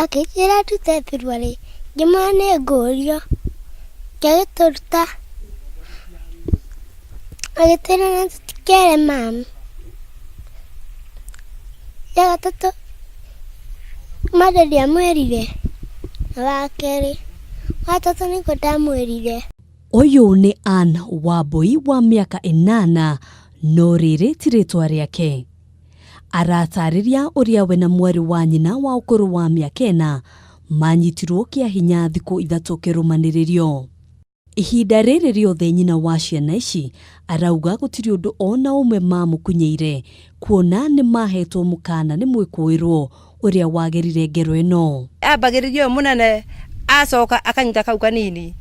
Akĩnjĩra ndute thuruarĩ, ngĩmwĩra nĩ ngũrio, agĩtũruta, agĩtwĩra na tũtikere mami. Ya gatatũ, Monday ndiamwĩrire, na wa kerĩ, wa gatatũ nĩguo ndamwĩrire. Ũyũ nĩ Ann Wambui wa mĩaka 8, no rĩrĩ ti rĩtwa rĩake. Aratarĩria ũrĩa we na mwarĩ wa nyina wa ũkũrũ wa mĩaka 4 manyitirwo kĩa hinya thikũ 3 kĩrũmanĩrĩrio. Ihinda rĩrĩ rĩothe nyina wa ciana ici arauga gũtirĩ ũndũ ona ũmwe mamũkunyeire, kuona nĩ mahetwo mũkana nĩ mwĩkũĩrwo ũrĩa wagerire ngero ĩno. Ambagĩrĩria ũyũ mũnene acoka akanyita kau kanini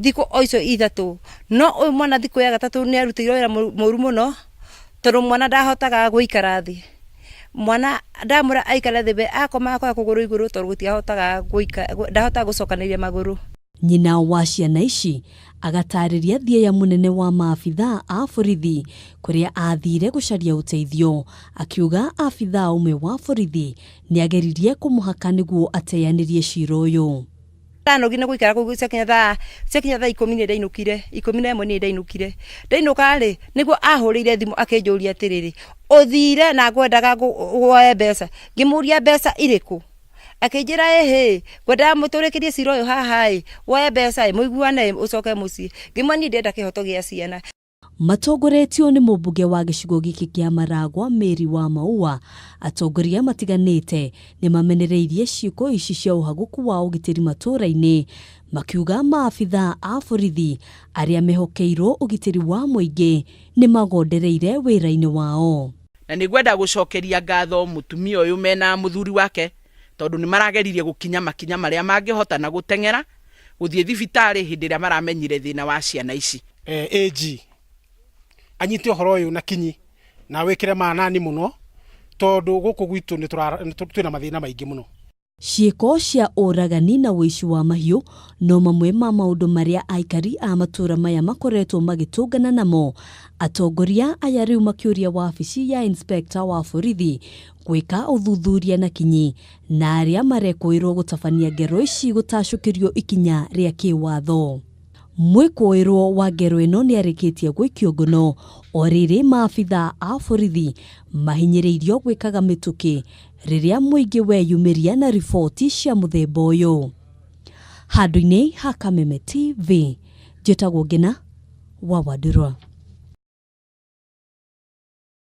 thikũ o icio 3, no ũyũ mwana thikũ ya gatatũ nĩ arutĩirwo wĩra mũru mũno, tondũ mwana ndahotaga gũikara thĩ. Mwana ndamwĩra aikare thĩ we akoma akoya kũgũrũ igũrũ tondũ gũtiahotaga ndahotaga gũcokanĩrĩria magũrũ. Nyina wa ciana ici agatarĩria thieya mũnene wa maabithaa a borithi kũrĩa athire gũcaria ũteithio, akiuga abithaa ũmwe wa borithi nĩageririe kũmũhaka nĩguo ateanĩrie cira ũyũ. Ndanogi nĩ gũikara kũu ciakinya thaa 10 nĩ ndainũkire, 11 nĩ ndainũkire. Ndainũka rĩ, nĩguo ahũrĩire thimũ akĩnjũria atĩrĩrĩ, ũthire na ngwendaga woe mbeca. Ngĩmũria mbeca irĩkũ? Akĩnjĩra ĩhĩ, ngwendaga mũtũrĩkĩrie cira ũyũ haha ĩ, woe mbeca ĩ, mũiguane ĩ, ũcoke mũciĩ. Ngĩmwĩra niĩ ndĩrenda kĩhoto gĩa ciana. Matongoretio nĩ mũmbunge wa gĩcigo gĩkĩ kĩa Maragwa Mary wa Maua, atongoria matiganĩte nĩ mamenereirie ciĩko ici cia ũhagũku wa ũgitĩri matũũra-inĩ, makiuga maabithaa a borithi arĩa mehokeirwo ũgitĩri wa mũingĩ nĩ magondereire wĩra-inĩ wao. Na nĩ ngwenda gũcokeria ngatho mũtumia ũyũ mena mũthuri wake, tondũ nĩ marageririe gũkinya makinya marĩa mangĩhota na gũteng'era gũthiĩ thibitarĩ hĩndĩ ĩrĩa maramenyire thĩna wa ciana ici. AG anyite ũhoro ũyũ na kinyi na wĩkĩre manani mũno, tondũ gũkũ gwitũ twĩna mathĩna maingĩ mũno. Ciĩko cia ũragani na ũici wa mahiũ no mamwe ma maũndũ marĩa aikari a matũũra maya makoretwo magĩtũngana namo. Atongoria aya rĩu makĩũria wabici ya inspector wa borithi gwĩka ũthuthuria na kinyi, na arĩa marekũĩrwo gũtabania ngero ici gũtacũkĩrio ikinya rĩa kĩwatho. Mwĩkũĩrwo wa ngero ĩno nĩarĩkĩtie gũikio ngono, o rĩrĩ maabithaa a borithi mahinyĩrĩirio gwĩkaga mĩtũkĩ rĩrĩa mũingĩ weyumĩria na riboti cia mũthemba ũyũ. Handũ-inĩ ha Kameme TV, njĩtagwo Ngina wa Wandũrwa.